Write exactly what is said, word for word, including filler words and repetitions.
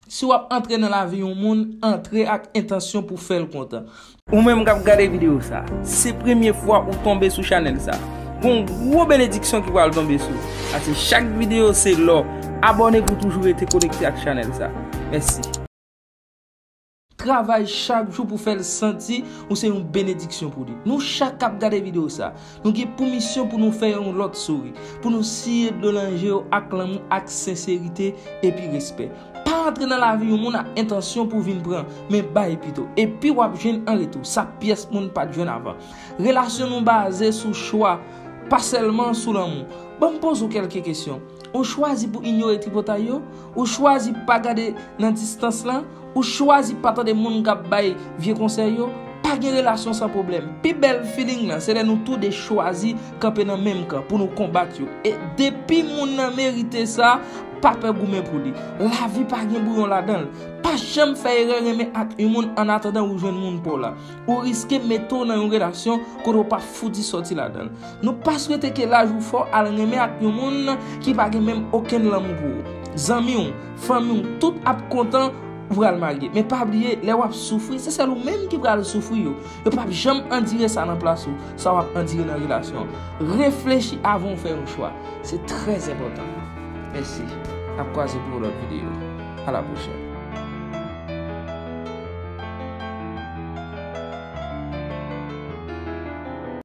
Si w ap antre nan lavi yon moun, antre ak entansyon pou fè l kontan. Ou menm k ap gade videyo sa, se premye fwa ou tonbe sou chanèl sa, gon gwo benediksyon ki pral tonbe sou ou. Paske chak videyo se lò. Abòne pou toujou rete konekte ak chanèl sa. Mèsi. Travay chak jou pou fè l santi ou se yon benediksyon pou li. Nou chak k ap gade videyo sa, nou gen pou misyon pou nou fè yon lòt souri, pou nou siye dlo nan je yo ak lanmou, ak senserite epi respè. Pa antre nan lavi yon moun ak entansyon pou vin pran, men bay pito. Epi w ap jwenn an retou sa pyès moun pa t jwenn avan. Relasyon nou baze sou chwa, pa sèlman sou lanmou. Ban m poze w kèlke kesyon. Ou chwazi pou inyore tripotay yo? Ou chwazi pa gade nan distans lan? Ou chwazi pa tande moun k ap bay vye konsèy yo? Pa gen relasyon san pwoblèm. Pi bèl feeling lan, se lè nou toude chwazi kanpe nan menm kan pou nou konbat yo. E depi moun nan merite sa, pa pè goumen pou li. Lavi pa gen bouyon ladan l. Pa janm fè erè renmen ak yon moun annatandan ou jwenn moun pa w la. Ou riske mete w nan yon relasyon kote w p ap fouti sòti ladan l. Nou pa swete ke laj ou fè w al renmen ak yon moun ki pa gen menm okenn lanmou pou ou. Zanmi w, fanmi w, tout ap kontan ou pral marye. Men pa bliye, lè w ap soufri, se sèl ou menm ki pral soufri yo. Yo p ap janm andire sa nan plas ou, sa w ap andire nan relasyon an. Reflechi avan w fè yon chwa. Se trè enpòtan. Mèsi. N ap kwaze pou yon lòt videyo. A la pwochèn.